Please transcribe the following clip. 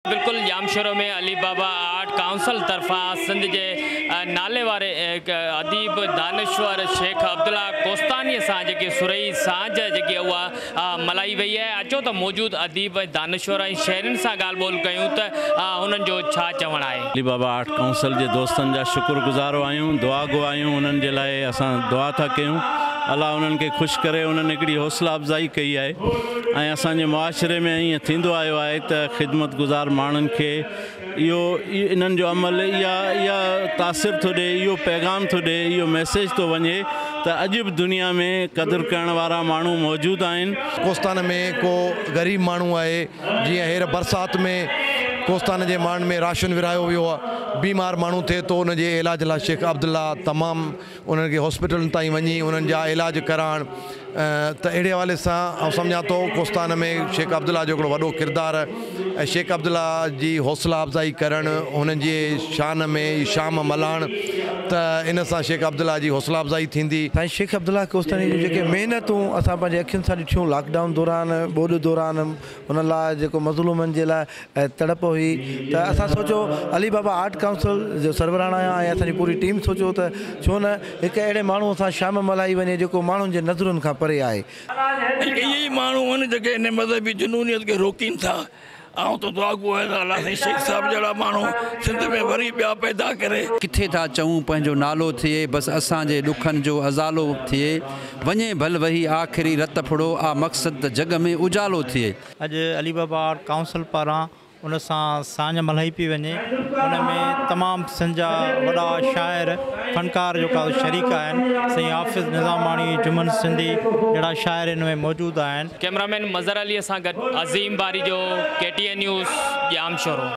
بلڪل Jamshoro ۾ Ali Baba art council طرفان سنڌ جي نالي واري اديب دانشور شيخ عبدالله ڪوستاني سان جيڪي سرهي سانجهه جيڪي اها ملهائي وئي آهي اچو ته موجود اديب ۽ دانشور ۽ شهرين سان ڳالهه ٻولهه ڪيون ته انهن جو ڇا چوڻ آهي. علي بابا آرٽ ڪائونسل جي دوستن جا شڪر گذار آهيون دعا گو آهيون انهن جي لاء اسان دعا ٿا ڪيون الله انهن کي خوش ڪري انهن هڪڙي حوصلا افزائي ڪئي آهي ۽ اسان جي معاشري ۾ ائين ٿيندو آيو آهي ته خدمت گذار ماڻهن کي اهو انهن جو عمل اها اها تاثر ٿو ڏئي اهو پيغام ٿو ڏئي اهو ميسيج ٿو وڃي ته اڄ به دنيا ۾ قدر ڪرڻ وارا ماڻهو موجود آهن. ڪوستان ۾ ڪو غريب ماڻهو آهي جيئن هير برسات ۾ ڪوستان جي ماڻهن ۾ راشن ورهايو ويو آهي بيمار ماڻهو ٿئي ٿو ان جي علاج لاء شيخ عبدالله تمام انهن کي هاسپيٽلن تائين وڃي انهن جا علاج ڪرائڻ ته اهڙي حوالي سان آئون سمجهان ٿو ڪوستان ۾ شيخ عبدالله جو هڪڙو وڏو ڪردار ۽ شيخ عبدالله جي حوصلا افزائي ڪرڻ هنن جي شان ۾ شام ملهائڻ ته ان سان شيخ عبدالله جي حوصلا افزائي ٿيندي. سائين شيخ عبدالله ڪوستاني جون جيڪي محنتون اسان پنهنجي اکين سان ڏٺيون لاڪ ڊائون دوران ٻوڏ دوران ان لاء جيڪو مظلومن جي لاء تڙپ هئي ته اسان سوچيو علي بابا آرٽ ڪائونسل جو سربراهه آهيان ۽ اسان جي پوري ٽيم سوچيو ته ڇو نه هڪ اهڙي ماڻهو سان شام ملهائي وڃي جيڪو ماڻهن جي نظرن کان پري آهي. ۽ اهي ئي ماڻهو آهن جيڪي ان مذهبي جنونيت کي روڪين ٿا. آئون ته دعاگو آهيان ته الله سائين شيخ صاحب جهڙا ماڻهو سنڌ ۾ وري ٻيا پيدا ڪري. ڪٿي ٿا چئون پنهنجو نالو ٿئي بس اسان جي ڏکن جو ازالو ٿئي وڃي ڀل وهي آخري رت ڦڙو آ مقصد ته جڳ ۾ اجالو ٿئي. اڄ علي بابا آرٽ ڪائونسل پاران ان سان ساڃهه ملهائي پئي وڃي ان ۾ تمام سنڌ جا وڏا شاعر فنڪار جيڪا شريڪ آهن سائين حافظ نظاماڻي جمن سنڌي جهڙا شاعر ان ۾ موجود آهن. ڪئميرامين مظهر علي سان گڏ Azeem Barejo, K T N news, Jamshoro.